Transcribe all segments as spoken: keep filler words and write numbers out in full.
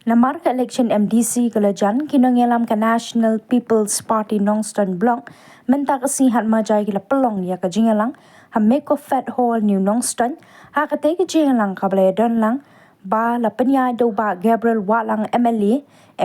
Namar ka election M D C ka la jan, ki nongïalam ka National People's Party Nongstoiñ Block mynta ka sngi Hatmajai ki la pynlong ïa ka jingïalang ha Meko Fete Hall, New Nongstoiñ. Ha katei ka jingïalang kaba la ïadon lang ba la pynïaid da u Bah Gabriel Wahlang, M L A,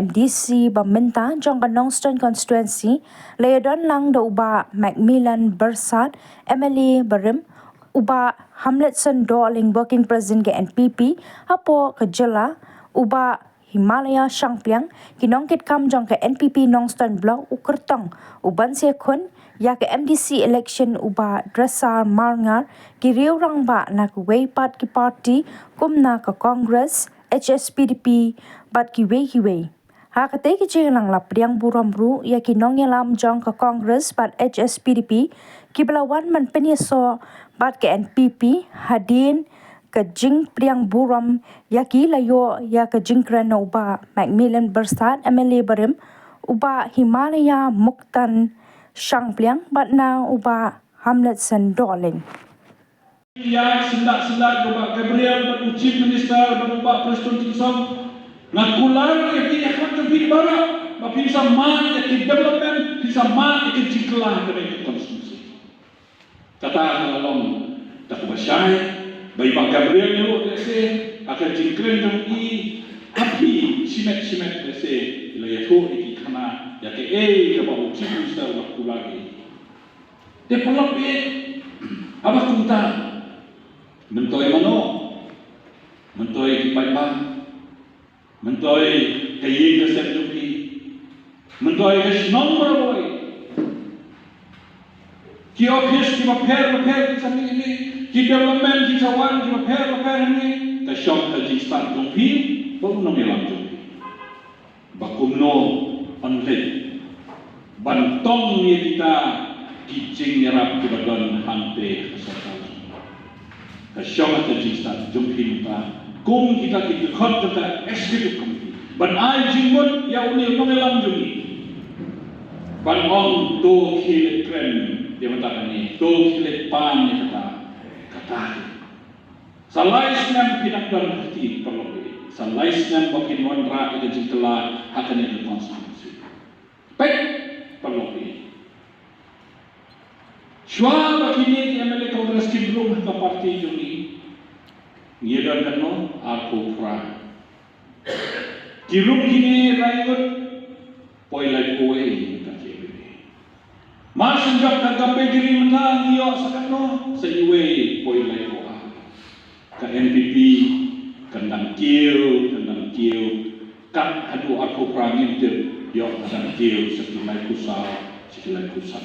M D C ba mynta jong ka Nongstoiñ constituency, la ïadon lang da u Bah Macmillan Byrsat, M L A barim, u Bah Hamletson Dohling, Working President ka N P P hapoh ka jylla, u Bah Himalaya Shangpliang, ki nongkitkam jong ka N P P Nongstoiñ Block, u kyrtong u ban sa ïakhun ïa ka M D C election, u Bah Dresser Marngar, ki riew rangbah na kiwei pat ki party kum na ka Congress, H S P D P bad kiwei kiwei. Ha katei ka jingïalang la pdiang burom ruh ïa ki nongïalam jong ka Congress bad H S P D P kiba la wan ban pynïasoh bad ka N P P. Hadien ka jingpdiang burom ïa ki la ïoh ïa ka jingkren na u Bah Macmillan Byrsat, M L A barim, u Bah Himalaya Muktan Shangpliang bad na u Bah Hamletson Dohling. Ïa, syndah syndah ïa u Bah Gabriel bad u Chief Minister bad u Bah Prestone Tynsong. Nga kular ïa ki ïa ka jong phi baroh ba phin sa mad ïa ki development, phin sa mad ïa ki jingkylla ha ka constituency. Kata ka la long da kaba shai ba i Bah Gabriel ruh lehse ha ka jingkren jong i, ha phi shimet shimet lehse i la ïathuh ïa ki khana ïa kaei kaba u Chief Minister u la kular ïa i. Te paralok baieit, haba kumta, myntoi mano, myntoi ki paidbah, myntoi ka ïing ka sem jong phi, myntoi ka shnong baroh, ki ophis kiba pher bapher ki sa mih, ki development ki sa wan kiba pher bapher hangne, ka shong ka jingstad jong phi bad u nongïalam jong phi. Ba kumno yn leit ban tong ïa kita ki jingïarap kiba don hangtei ha ka sorkar. Ka shong ka jingstad jong phi mynta kum kita ki dkhot jong ka executive committee ban ai jingmut ïa une u nongïalam jong ngi ban ong to khie leit kren ïa mynta kane, to khie leit pan ïa kata, kata. Sa lai snem phi dang don ha kti, paralok baieit. Sa lai snem ba phin wanrah ïa ka jingkylla ha kane ka constituency. Peit, paralok baieit. Shuwa ba kine ki M L A Congress kin rung ha ka party jong ngi, ngi ïadon katno? Arphew phra. Ki rung kine lai ngut, poi laiphew wei ka K B. Mar shen jong ka Gambegiri mynta ngi ïoh sa katno? Sa iwei, poi laiphew ar. Ka N P P kan dang kiew, kan dang kiew. Kat haduh arphew phra ngim tip, ïoh ka dang kiew sa ki laiphew saw, sa ki laiphew san.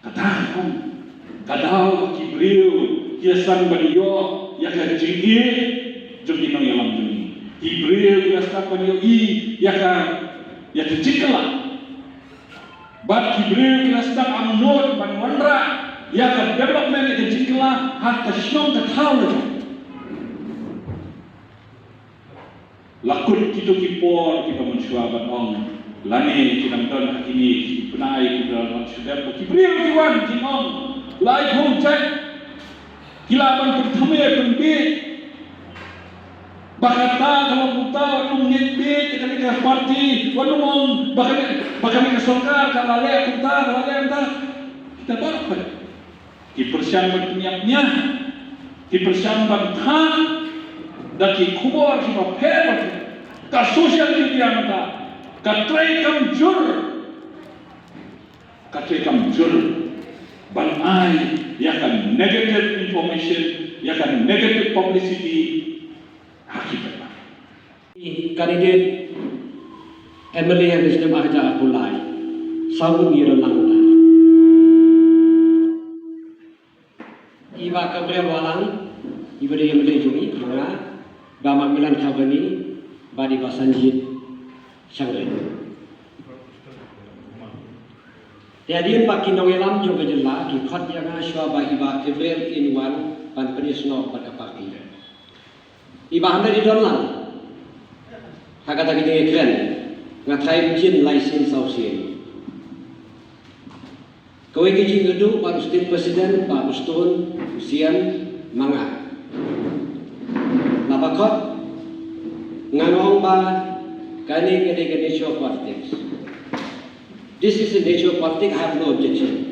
Kata ka ong, ka daw ba ki briew ki la sdang ban ïoh ïa ka jingïeit jong ki nongïalam jong ngi. Ki briew ki la sdang ban ïohi ïa ka, ïa ka jingkylla. Bad ki briew ki la sdang angnud ban wanrah ïa ka development, ïa ka jingkylla ha ka shnong ka thaw. La kut kito ki por kiba mynshuwa ban ong, lane ki dang don ha kine ki bnai kiba la wan shu dep ba ki briew ki wan ki ong, lai khum jait ki lah ban pynthame pynbieit. Ba kata ka long kumta, wat nym ngeit bieit ïa kane ka party, wat nym ong ba kane, ba kane ka sorkar ka la leh kumta, ka la leh kumta. Kita baroh peit. Ki pyrshang ban pynïap ñiah, ki pyrshang ban thad da ki khubor kiba pher bapher. Ka social media mynta ka trei kam jur, ka trei kam jur ban ai ïa ka negative information, ïa ka negative publicity ha ki paidbah. Candidate M L A ha ka snem ar hajar arphew lai, saw ngut ngi ïadon lang mynta. I Bah Gabriel Wahlang, iba dei M L A jong ngi, ma nga, Bah Macmillan Kharvani, bad i Bah Sanjit Shangrei. Te hadien ba ki nongïalam jong ka jylla ki khot ïa nga shuwa ba i Bah Gabriel in wan ban pynïasnoh bad ka party. I Bah Hamlet i don lang ha kata ka jingïakren, nga tharai um jin lai sien saw sien. Kawei ka jingïaduh bad u State President, Bah Prestone, u Siem, ma nga. Naba khot, ngan ong ba Kane ka dei ka nature of politics. This is a nature of politics, I have no objection.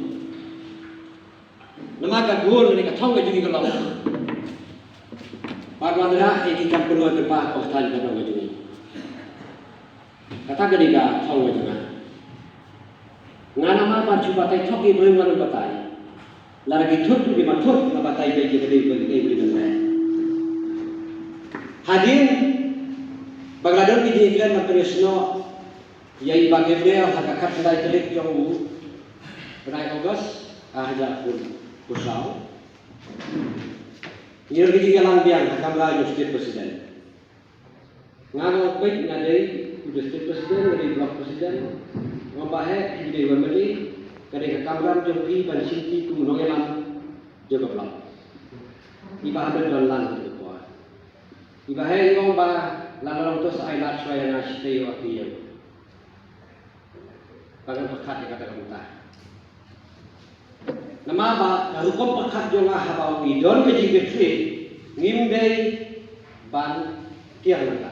Namar ka dur ne ka thong ka jong ngi ka long. Pat wan ra e ki kam pynlong pynpah ka thong ka jong ngi. Kata ka dei ka thong ka jong nga. Nga namar ban shu batai thok ki briew nga nym batai. Lada ki thut ki ma thut nga batai beit ïa ka dei beit ka dei beit. Hadien ba la don ki jingkren ban pynïasnoh ïa i Bah Gabriel ha ka khatkhyndai tarik jong u bnai August ar hajar arphew saw. Ngi don ki jingïalang biang ha kamra jong State President. Nga nga peit nga dei u District President, nga dei Block President, nga ba heh ki dei wa mali, ka dei ka kamram jong ki ban shim ki kum nongïalam jong ka block. I Bah Ahmed don lang ha ka por. I Bah heh i ong ba la la long to sa ai lad shwa ïa nga shi taïew ar taïew. Ba ngan pyrkhat ïa kata ka bynta. Namar ba ka rukom pyrkhat jong nga haba ngi don ka jingkitkhlieh ngim dei ban kiar nangta.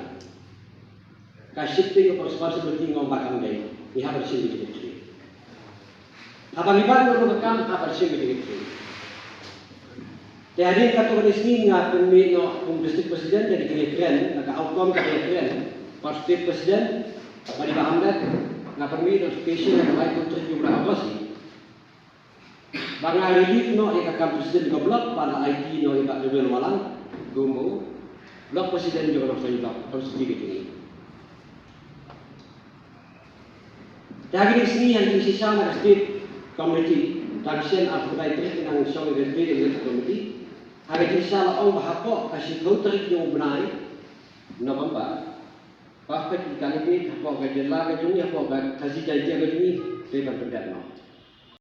Ka shifting of responsibility nga ong ba kam dei, ngi hap ban shim ka jingkitkhlieh. Haba ngi bat noh ruh ka kam hap ban shim ka jingkitkhlieh. Te hadien katto katne sngi nga pynmih noh kum District President da ka jingïakren, da ka outcome ka jingïakren, Part State President bad i Bah Hamlet, nga pynmih notification ha ka laiphew tarik jong u bnai August. Ba nga relieve noh ïa ka kam President ka block, ba la aiti noh ïa i Bah Gabriel Walang kum u Block President jong ka Nongstoiñ Block, ka Nongstoiñ ka jong ngi. Te ha kine ki sngi ha kine ki shisha na ka State Committee, tang shen arphew lai tarik nang shong ïa ka State Executive Committee. Ha kine ki shisha la ong ba hapoh ka shiphew tarik jong u bnai November, ba peit ki candidate hapoh ka jylla ka jong ngi, hapoh ka Khasi Jaiñtia ka jong ngi, dei ban pyndep noh.